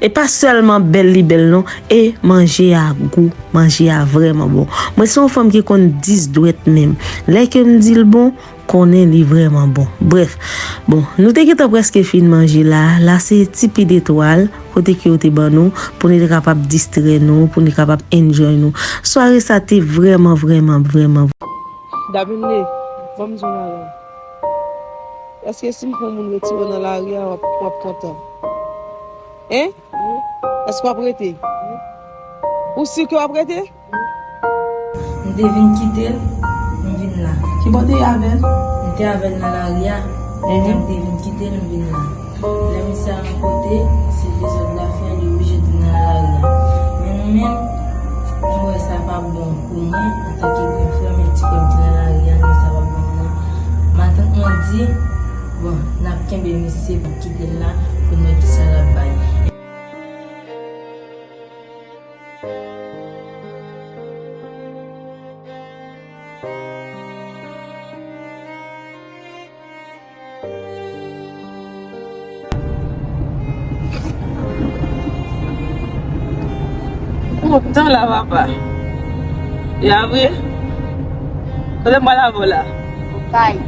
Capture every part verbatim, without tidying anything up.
E pa sèlman bèl li bèl non, e manje a gou, manje a vrèman bon. Mwen se yon fanm ki konn dis dwèt menm. Lè ke m di l bon, konnen li vrèman bon. Brèf, bon, nou te gentan prèske fin manje la. La se ti pid etwal, kote ke yo te ban nou, pou nou te kapab distrè nou, pou nou kapab enjoy nou. Sware sa te vrèman, vrèman, vrèman. Davine, ban m di w yon bagay. Èske si m fè yon moun retire w nan lari a, w ap, w ap kontan? Hein? Èske w ap rete? Ou si ke w ap rete? M te vin kite l, m vin la. Ki bò w te ye avè l? M te avè l nan lari a. Mhm. Lè m te vin kite l, m vin la. Lè misye al yon kote, se dezòd l ap fè, li oblije tounen nan lari a. Men nou menm, nou wè sa pa bon pou mwen, antanke gran frè m, men ti frè m ki nan lari a, nou wè sa pa bon pou mwen. Matant mwen di, bon, n ap kenbe misye, n ap kite l la, pou n wè kisa l ap bay. Kontan la, papa. E apre? Kote m pral avè w la? Okay.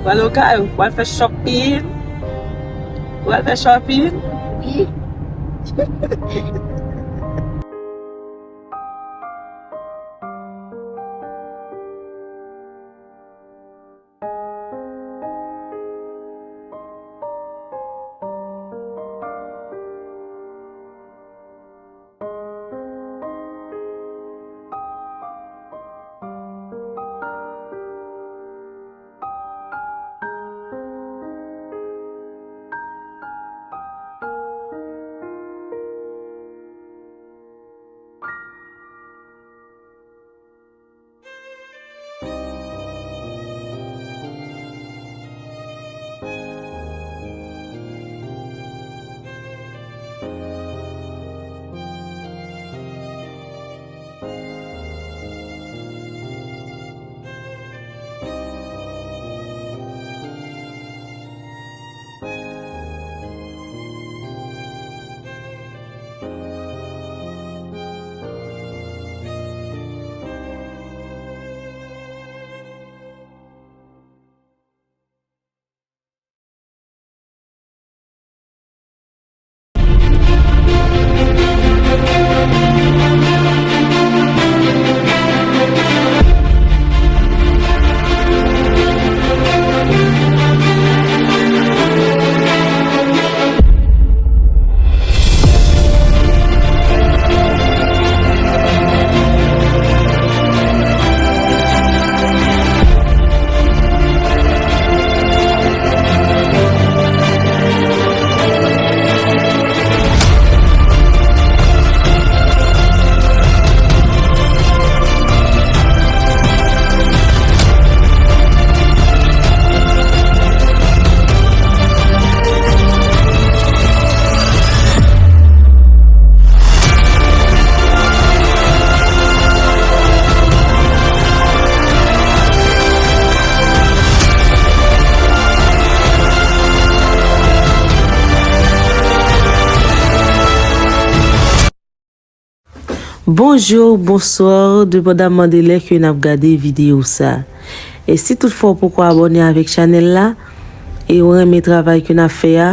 Pral Okay? Ou pral fè shopping? Ou pral fè shopping? Wi. Bonjou, bonswa, depandaman de lè ke n ap gade videyo sa. E si toutfwa w poko abòne avèk chanèl la, e w renmen travay ke n ap fè a,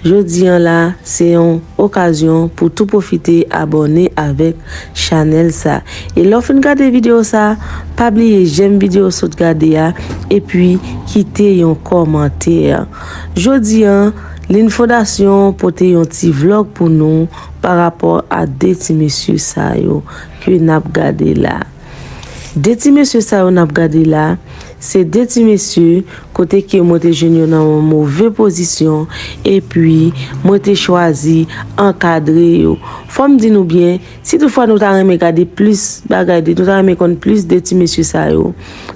jodi an la, se yon okazyon pou tou pwofite abòne avèk chanèl sa. E lè w fin gade videyo sa, pa bliye jèm videyo w sot gade a, epi kite yon kòmantè. Jodi an, Lin Fondasyon pote yon ti vlòg pou nou pa rapò a de ti mesye sa yo ke n ap gade la. De ti mesye sa yo n ap gade la, se de ti mesye kote ke mwen te jwenn yo nan yon move pozisyon, epi mwen te chwazi ankadre yo. Fò m di nou byen, si toutfwa nou ta renmen gade plis bagay de, nou ta renmen konn plis de ti mesye sa yo,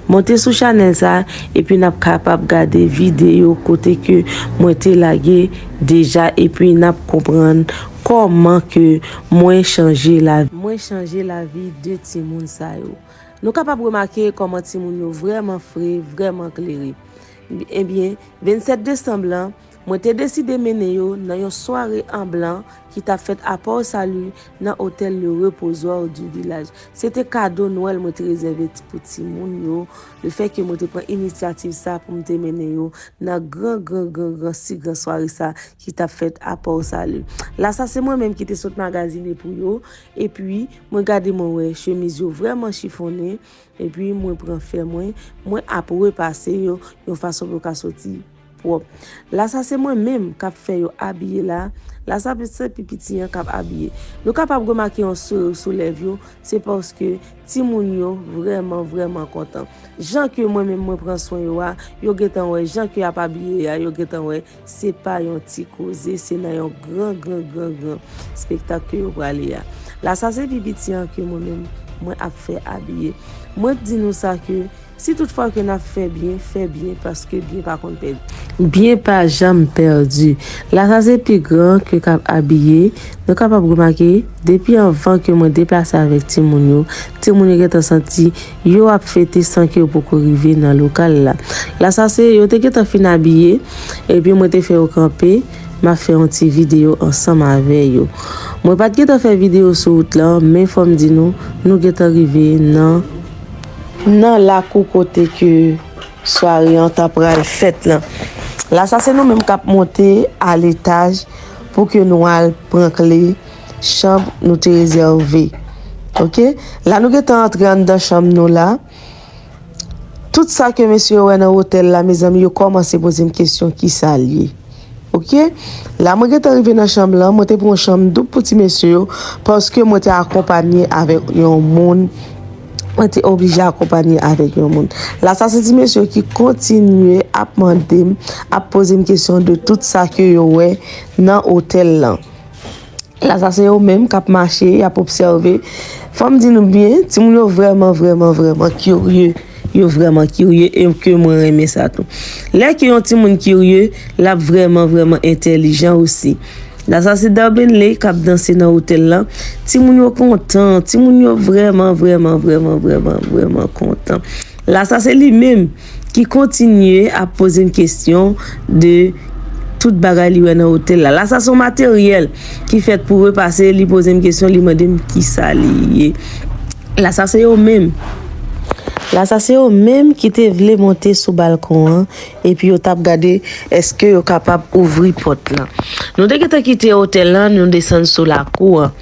monte sou chanèl sa, epi n ap kapab gade videyo kote ke mwen te lage deja, epi n ap konprann kòman ke mwen chanje lavi, mwen chanje lavi de timoun sa yo. Nou kapab remake kòman timoun yo vrèman fre, vrèman klere. Ebyen, vennsèt desanm lan, Mwen te deside mennen yo nan yon sware an blan ki t ap fèt a Port Salut nan otèl Le Reposoir du Village. Se te kado Nwèl mwen te rezève ti- pou timoun yo. Lefètke mwen te pran inisyativ sa pou m te mennen yo nan gran, gran, gran, gran, si gran sware sa ki t ap fèt a Port Salut. La sa se mwen menm ki te sot magazine pou yo. Epi, mwen gade mwen wè chemiz yo vrèman chifonnen. Epi, mwen pran fè mwen, mwen ap repase yo yon fason pou yo ka soti pwòp. La sa se mwen menm k ap fè yo abiye la. La sa se pi piti an k ap abiye. Nou kapab remake yon souri sou lèv yo, se paske timoun yo vrèman, vrèman kontan. Jan ke mwen menm mwen pran swen yo a, yo gentan wè, jan ke y ap abiye a, yo gentan wè, se pa yon ti koze, se nan yon gran, gran, gran, gran spektak ke yo prale a. La sa se pi piti an ke mwen menm, mwen ap fè abiye. Mwen di nou sa ke si tout fwa ke n ap fè byen, fè byen paske byen pa konn pèdi. Byen pa janm pèdi. La sa se pi gran ke k ap abiye. Nou kapab remake, depi anvan ke mwen deplase avèk timoun yo, timoun yo gentan santi yo ap fete san ke yo poko rive nan lokal la. La sa se yo te gentan fin abiye, epi mwen te fè yo kanpe, m ap fè yon ti videyo ansanm avè yo. Mwen pa t gentan fè videyo sou wout lan, men fò m di nou, nou gentan rive nan, nan lakou kote ke sware an ta pral fèt lan. La sa se nou menm k ap monte a letaj pou ke nou al pran kle chanm nou te rezève. Oke? La nou gentan antre anndan chanm nou la. Tout sa ke mesye yo wè nan otèl la, mezanmi, yo kòmanse poze m kesyon kisa l ye. Oke? La mwen gentan rive nan chanm lan, mwen te pran yon chanm doub pou ti mesye yo, paske mwen te akonpanye avèk yon moun. Mwen te oblije akonpanye avèk yon moun. La sa se ti mesye yo ki kontinye ap mande m, ap poze m kesyon de tout sa ke yo wè nan otèl lan. La sa se yo menm k ap mache, y ap obsève. Fò m di nou byen, timoun yo vrèman, vrèman, vrèman kirye. Yo vrèman kirye e ke mwen renmen sa tou. Lè ke yon timoun kirye, l ap vrèman, vrèman entèlijan osi. La sa se Darbenley k ap danse nan otèl lan. Timoun yo kontan, timoun yo vrèman, vrèman, vrèman, vrèman, vrèman kontan. La sa se li menm ki kontinye ap poze m kesyon de tout bagay li wè nan otèl la. La sa se yon materyèl ki fèt pou repase, li poze m kesyon, li mande m kisa li ye. La sa se yo menm. La sa se yo menm ki te vle monte sou balkon an, epi yo t ap gade èske yo kapab ouvri pòt lan. Nou te gentan kite otèl lan, nou desann sou lakou an.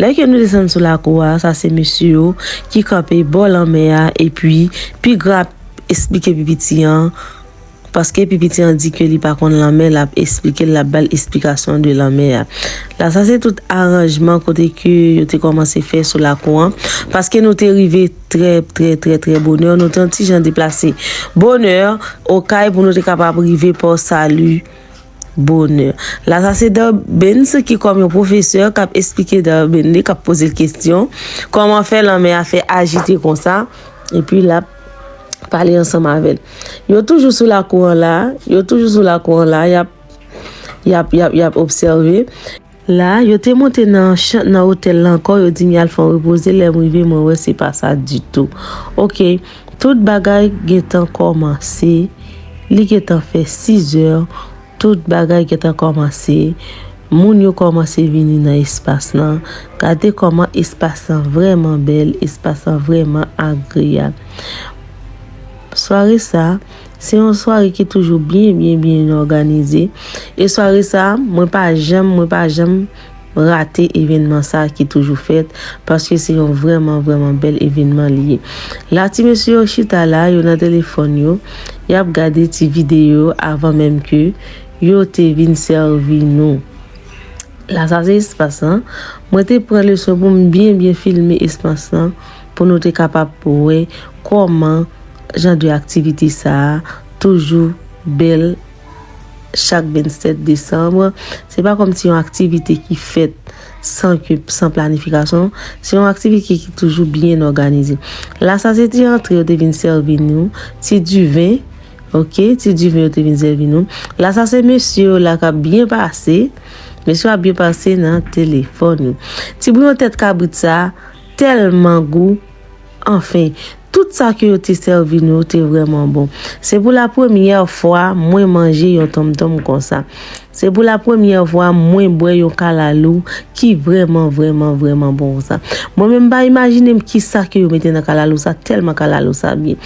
Lè ke nou desann sou lakou a, sa se mesye yo ki kanpe bò lanmè a, epi pi gran ap esplike pi piti an, paske pi piti an di ke li pa konn lanmè, l ap esplike l, l ap ba l esplikasyon de lanmè a. La sa se tout aranjman kote ke yo te kòmanse fè sou lakou an, paske nou te rive trè, trè, trè, trè bonè, nou te yon ti jan deplase bonè, okay, pou nou te kapab rive Port Salut bonè. La sa se Darbens ki kòm yon pwofesè k ap esplike Darbenley, k ap poze l kesyon, kòman fè lanmè a fè ajite konsa, epi l ap pale ansanm avè l. Yo toujou sou lakou an la, yo toujou sou lakou an la, y ap, y ap, y ap, y ap obsève. La, yo te monte nan chan-, nan otèl la ankò, yo di m y al fè yon repoze, lè m rive, mwen wè se pa sa ditou. Oke, tout bagay gentan kòmanse, li gentan fè sizè, tout bagay gentan kòmanse, moun yo kòmanse vini nan espas lan, gade kòman espas lan vrèman bèl, espas lan vrèman agreyab. Sware sa, se yon sware ki toujou byen, byen, byen òganize. E sware sa, mwen pa janm, mwen pa janm rate evènman sa ki toujou fèt, paske se yon vrèman, vrèman bèl evènman li ye. La, ti mesye yo chita la, yo nan telefòn yo, y ap gade ti videyo avan menm ke yo te vin sèvi nou. La sa se espas lan. Mwen te pran leson pou m byen byen filme espas lan pou nou te kapab wè kòman jan de aktivite sa a toujou bèl chak vennsèt desanm. Se pa kòmsi yon aktivite ki fèt san ke, san planifikasyon. Se yon aktivite ki toujou byen òganize. La sa se ti antre yo te vin sèvi nou, ti diven. Oke, ti diven yo te vin sèvi nou. La sa se mesye yo la k ap byen pase. Mesye yo ap byen pase nan telefòn yo. Ti bouyon tèt kabrit sa tèlman gou. Anfen, Tout sa ke yo te sèvi nou te vrèman bon. Se pou la premyè fwa mwen manje yon tonmtonm konsa. Se pou la premyè fwa mwen bwè yon kalalou ki vrèman, vrèman, vrèman bon konsa. Mwen menm m pa imajine m kisa ke yo mete nan kalalou sa, tèlman kalalou sa byen.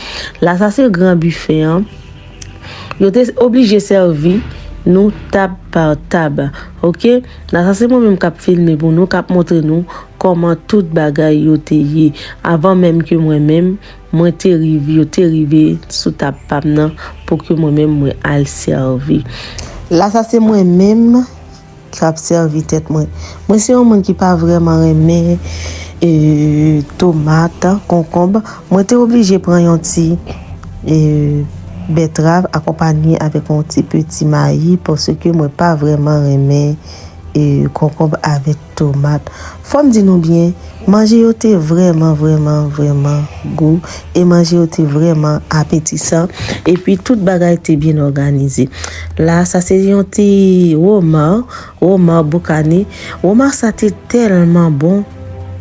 La sa se gran bifè an. Yo te oblije sèvi nou tab pa tab. Oke? La sa se mwen menm k ap filme pou nou, k ap montre nou kòman tout bagay yo te ye. Avan menm ke mwen menm, mwen te rive, yo te rive sou tab pa m nan pou ke mwen menm mwen al sèvi. La sa se mwen menm k ap sèvi tèt mwen. Mwen se yon moun ki pa vrèman renmen e, tomat, konkonb. Mwen te oblije pran yon ti e, bètrav akonpanye avèk yon ti peti mayi paske mwen pa vrèman renmen e, konkonb avèk tomat. Fò m di nou byen, manje yo te vrèman, vrèman, vrèman gou e manje yo te vrèman apetisan. Epi tout bagay te byen òganize. La, sa se yon ti woma, woma boukane. Woma sa te tèlman bon.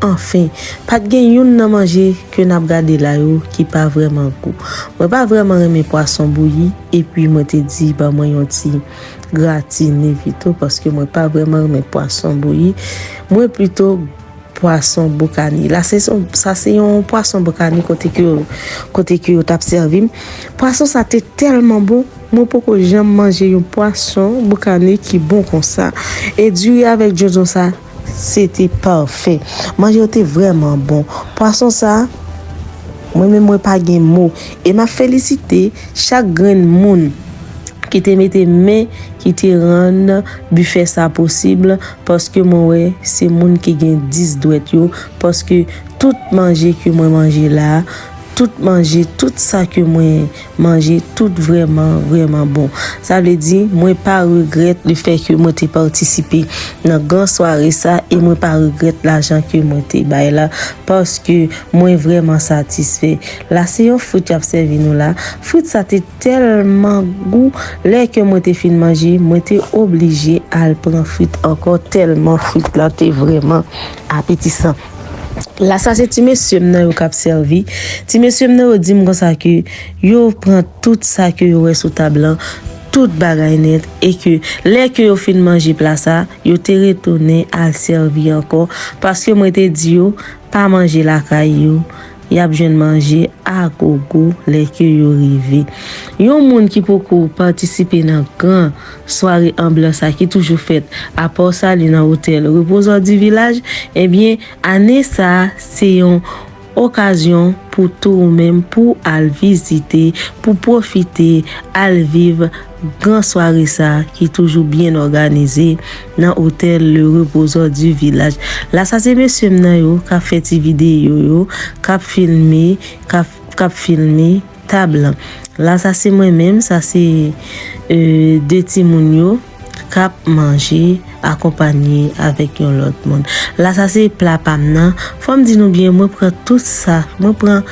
Anfen, pa t gen youn nan manje ke n ap gade la yo ki pa vrèman gou. Mwen pa vrèman renmen pwason bouyi, epi mwen te di ban mwen yon ti gratine pito, paske mwen pa vrèman renmen pwason bouyi. Mwen plito pwason boukane. La se son, sa se yon pwason boukane kote ke yo, kote ke yo t ap sèvi m. Pwason sa te tèlman bon, mwen poko janm manje yon pwason boukane ki bon konsa. E diri avèk djondjon sa, se te pafè. Manje yo te vrèman bon. Pwason sa, mwen menm mwen pa gen mo. E m ap felisite chak grenn moun ki te mete men, ki te rann bifè sa posib, paske mwen wè se moun ki gen dis dwèt yo, paske tout manje ke mwen manje la, tout manje, tout sa ke mwen manje, tout vrèman, vrèman bon. Sa vle di, mwen pa regrèt lefètke mwen te patisipe nan gran sware sa e mwen pa regrèt lajan ke mwen te bay la, paske mwen vrèman satisfè. La, se yon frit y ap sèvi nou la. Frit sa te tèlman gou. Lè ke mwen te fin manje, mwen te oblije al pran frit ankò, tèlman frit la te vrèman apetisan. La, sa se ti mesye m nan yo k ap sèvi. Ti mesye m nan yo di m konsa ke yo pran tout sa ke yo wè sou tab lan, tout bagay nèt, e ke lè ke yo fin manje pla sa, yo te retounen al sèvi ankò, paske mwen te di yo, pa manje lakay yo, y ap jwenn manje a gogo lè ke yo rive. Yon moun ki poko patisipe nan gran sware anblan sa ki toujou fèt a Port Salut nan otèl Reposor du Village, ebyen, ane sa a, se yon okazyon pou tou ou menm pou al vizite, pou pwofite, al viv gran sware sa ki toujou byen òganize nan otèl Le Reposor du Village. La, sa se mesye m nan yo k ap fè ti videyo yo, k ap filme, k ap, k ap filme tab lan. La, sa se mwen menm, sa se e, de timoun yo k ap manje akonpanye avèk yon lòt moun. La, sa se pla pa m nan. Fò m di nou byen, mwen pran tout sa, mwen pran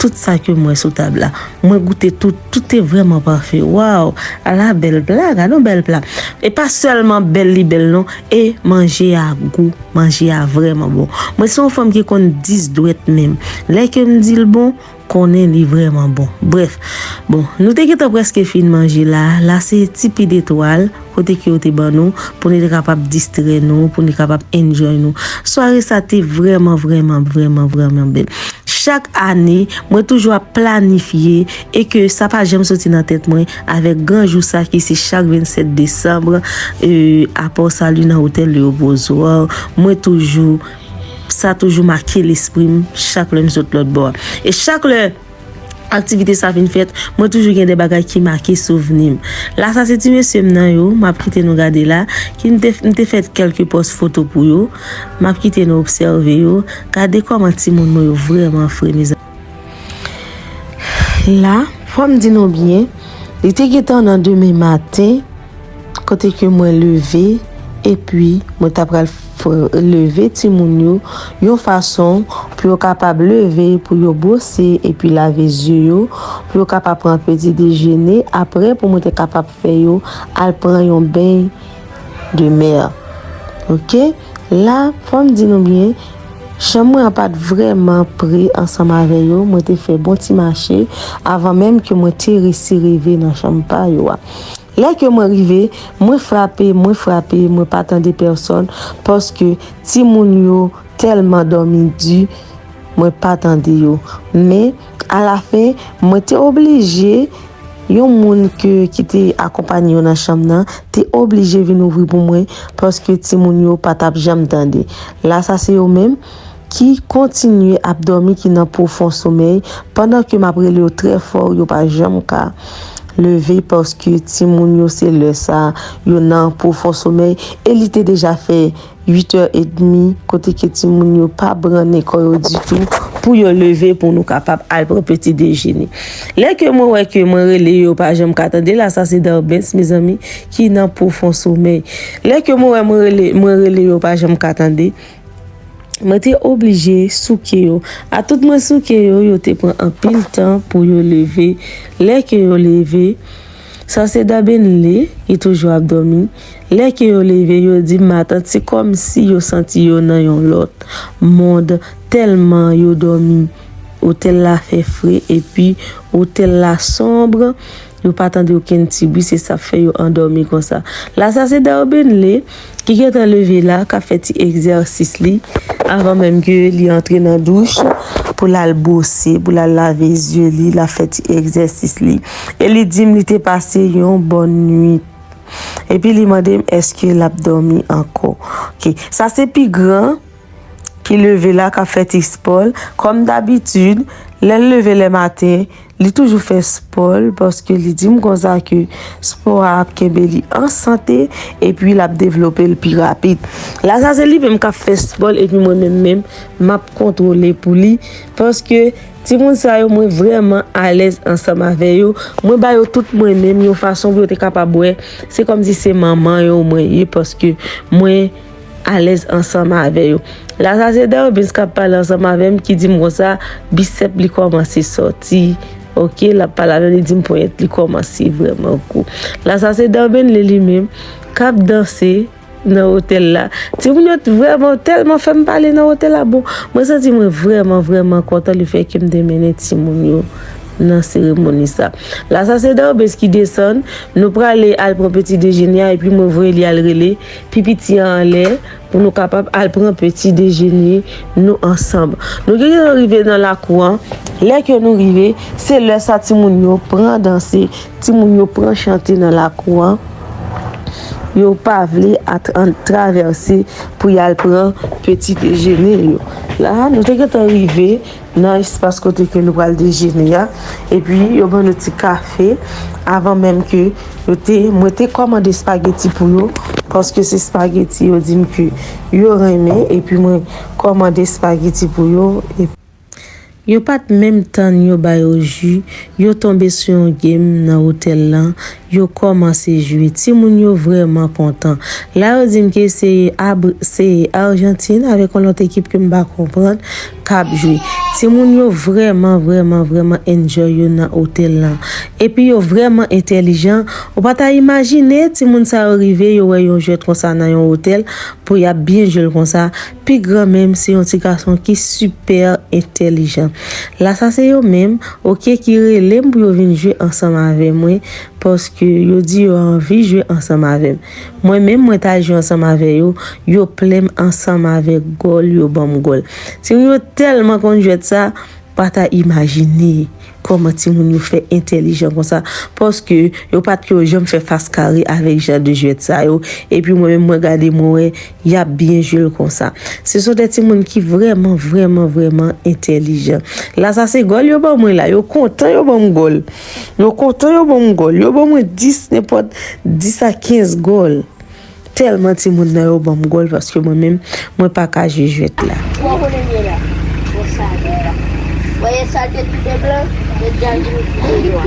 tout sa ke m wè sou tab la. Mwen goute tout, tout te vrèman pafè. Waw, ala bèl pla, gade yon bèl pla. E pa sèlman bèl li bèl non, e manje a gou, manje a vrèman bon. Mwen se yon fanm ki konn dis dwèt menm. Lè ke m di l bon, konnen li vrèman bon. Brèf, bon, nou te gentan prèske fin manje la. La se ti pi detwal, kote ke yo te ban nou, pou nou te kapab distrè nou, pou nou kapab enjoy nou. Sware sa te vrèman, vrèman, vrèman, vrèman bèl. Chak ane, mwen toujou ap planifye e ke sa pa janm soti nan tèt mwen, avèk gran jou sa ki se chak vennsèt desanm, e, a Port Salut nan otèl Le Reposor, mwen toujou, sa toujou make lespri m chak lè m sot lòt bò a. E chak lè aktivite sa fin fèt, mwen toujou gen de bagay ki make souvni m. La, sa se ti mesye m nan yo, m ap kite nou gade la, ki m te, m te fè kèlke pòs foto pou yo. M ap kite nou obsève yo. Gade kòman timoun mwen yo vrèman fre, mezanmi. La, fò m di nou byen, li te gentan nan demen maten, kote ke mwen leve, epi mwen ta pral f-, leve timoun yo yon fason pou yo kapab leve, pou yo bwose, epi lave zye yo, pou yo kapab pran peti dejene, apre pou mwen te kapab fè yo al pran yon beny de mè. Oke? La, fò m di nou byen, Chanm mwen an pa t vrèman pre ansanm avè yo, mwen te fè bon ti mache avan menm ke mwen te resi rive nan chanm pa yo a. Lè ke mwen rive, mwen frape, mwen frape, mwen pa tande pèsòn, paske timoun yo tèlman dòmi di, mwen pa tande yo. Men, alafen, mwen te oblije, yon moun ke, ki te akonpanye yo nan chanm nan, te oblije vin ouvri pou mwen, paske timoun yo pa t ap janm tande. Lasa se yo menm ki kontinye ap dòmi, ki nan pwofon somèy, pandan ke m ap rele yo trè fò, yo pa janm ka leve, paske timoun yo se lè sa, yo nan pwofon somèy, e li te deja fè uit è edmi, kote ke timoun yo pa brannen kò yo ditou, pou yo leve, pou nou kapab al pran peti dejene. Lè ke mwen wè ke mwen rele yo, yo pa janm ka tande, lasa se Darbens, mezanmi, ki nan pwofon somèy. Lè ke mwen wè mwen rele, mwen rele yo, yo pa janm ka tande, mwen te oblije souke yo. A tout mwen souke yo, yo te pran anpil tan pou yo leve. Lè ke yo leve, sa se Dabenle ki toujou ap dòmi. Lè ke yo leve, yo di m matant, se kòmsi yo santi yo nan yon lòt mond, tèlman yo dòmi. Otèl la fè fre, epi otèl la sonb. Yo pa tande okenn ti bri, se sa k fè yo andòmi konsa. Lasa se Darbenle ki gentan leve la, k ap fè ti egzèsis li, avan menm ke li antre nan douch pou l al bwose, pou l al lave zye li, l ap fè ti egzèsis li. E li di m li te pase yon bòn nwit. Epi li mande m èske l ap dòmi ankò. Oke, sa se pi gran ki leve la, k ap fè ti spò l. Kòm dabitid, lè l leve lè maten, li toujou fè spò l, paske li di m konsa ke spò a ap kenbe li an sante, epi l ap devlope l pi rapid. Lasa se li menm k ap fè spò l, epi mwen menm menm, m ap kontwole pou li, paske timoun sa yo, mwen vrèman alèz ansanm avè yo. Mwen ba yo tout mwen menm, yon fason pou yo te kapab wè, se kòmsi se manman yo mwen ye, paske mwen alèz ansanm avè yo. Lasa se Darbens k ap pale ansanm avè m, ki di m konsa, bisèp li kòmanse sòti. Oke, l ap pale avè m, li di m ponyèt li kòmanse vrèman gwo. Lasa se Darbenle li menm k ap danse nan otèl la. Timoun yo t vrèman tèlman fè m pale nan otèl la. Bon, mwen santi mwen vrèman, vrèman kontan lefètke m te mennen timoun yo nan seremoni sa. Lasa se Darbens ki desann, nou prale al pran peti dejene a, epi mwen voye li al rele pi piti an anlè pou nou kapab al pran peti dejene nou ansanm. Nou gentan rive nan lakou an. Lè ke nou rive, se lè sa timoun yo pran danse, timoun yo pran chante nan lakou an. Yo pa vle at-, an-, travèse pou y al pran peti dejene yo. La, nou te gentan rive nan espas kote ke nou pral dejene a. Epi, yo ban nou ti kafe avan menm ke yo te, mwen te kòmande espageti pou yo, paske se espageti yo di m ke yo renmen, epi mwen kòmande espageti pou yo. Epi yo pa t menm tann yo ba yo ji, yo tonbe sou yon game nan otèl lan, yo kòmanse jwe. Timoun yo vrèman kontan. La yo di m ke se Ab-, se Ajantin avèk yon lòt ekip ke m pa konprann k ap jwe. Timoun yo vrèman, vrèman, vrèman enjoy yo nan otèl lan. Epi yo vrèman entèlijan. Ou pa ta imajine timoun sa yo rive, yo wè yon jwèt konsa nan yon otèl, pou y ap byen jwe l konsa. Pi gran menm, se yon ti gason ki sipè entèlijan. Lasa se yo menm, oke, ki rele m pou yo vin jwe ansanm avè mwen, paske yo di yo anvi jwe ansanm avè m. Mwen menm, mwen ta jwe ansanm avè yo, yo plen m ansanm avèk gòl, yo ban m gòl. Timoun yo tèlman konn jwèt sa, pa ta imajine kòman timoun yo fè entèlijan konsa, paske yo pa t ko janm fè fas kare avèk jan de jwèt sa yo. Epi mwen menm, mwen gade, mwen wè y ap byen jwe l konsa. Se sont des timoun ki vrèman, vrèman, vrèman entèlijan. Lasa se gòl yo ban mwen la, yo kontan yo ban m gòl. Yo kontan yo ban m gòl. Yo ban mwen dis, nenpòt dis a kenz gòl. Tèlman timoun nan yo ban m gòl, paske mwen menm, mwen pa ka jwe jwèt la. Ou konnen m ye la. Bon, sa, bon, sa. Voyez ça, c'est tout de blanc, le diable nous dit. Yo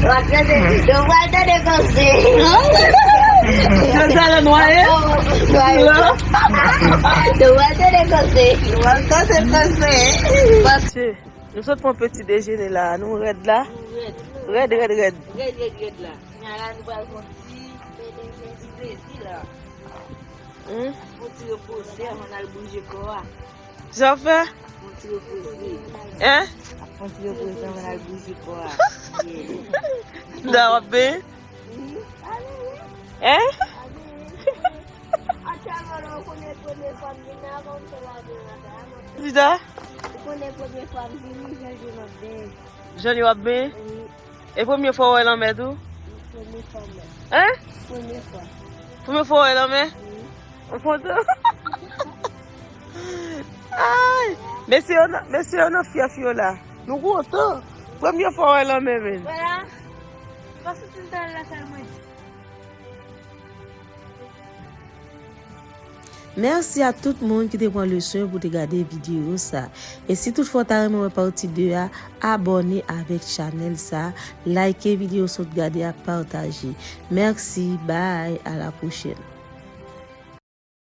pral tande kòse. Yo pral tande kòse. Yo pral tande kòse. Paske nou sot pran peti dejene la, nou rèd la. Rèd, rèd, rèd. Rèd, rèd, rèd la. Kounya la, nou pral fè yon ti, ti plezi la. Hmm? Fon ti repoze anvan n al bouje kò a. Sa w fè? Fon ti repoze. Hein? Fon ti repoze anvan n al bouje kò a. Da w ap benyen? Hein? Aktyèlman la, ou konnen premye fwa m vin la, avan m fè lavi anba a. Zida? Ou konnen premye fwa m vini, jan je m ap benyen. Jan li w ap benyen? Wi, E premye fwa w wè lanmè tou? premye fwa mwen. Hein? Premye fwa. Premye fwa w wè lanmè? Wi. Ou kontan? Ay! Mesye yo nan, mesye yo nan fyèf yo la. Nou kontan. Premye fwa w wè lanmè, men. Wè la. Paske si m ta al lakay mwen. Mèsi a tout moun ki te pran leson pou te gade videyo sa. E si toutfwa w ta renmen wè pati de a, abòne avèk chanèl sa, like videyo sot gade a, pataje. Mèsi, bye, a la pwochèn.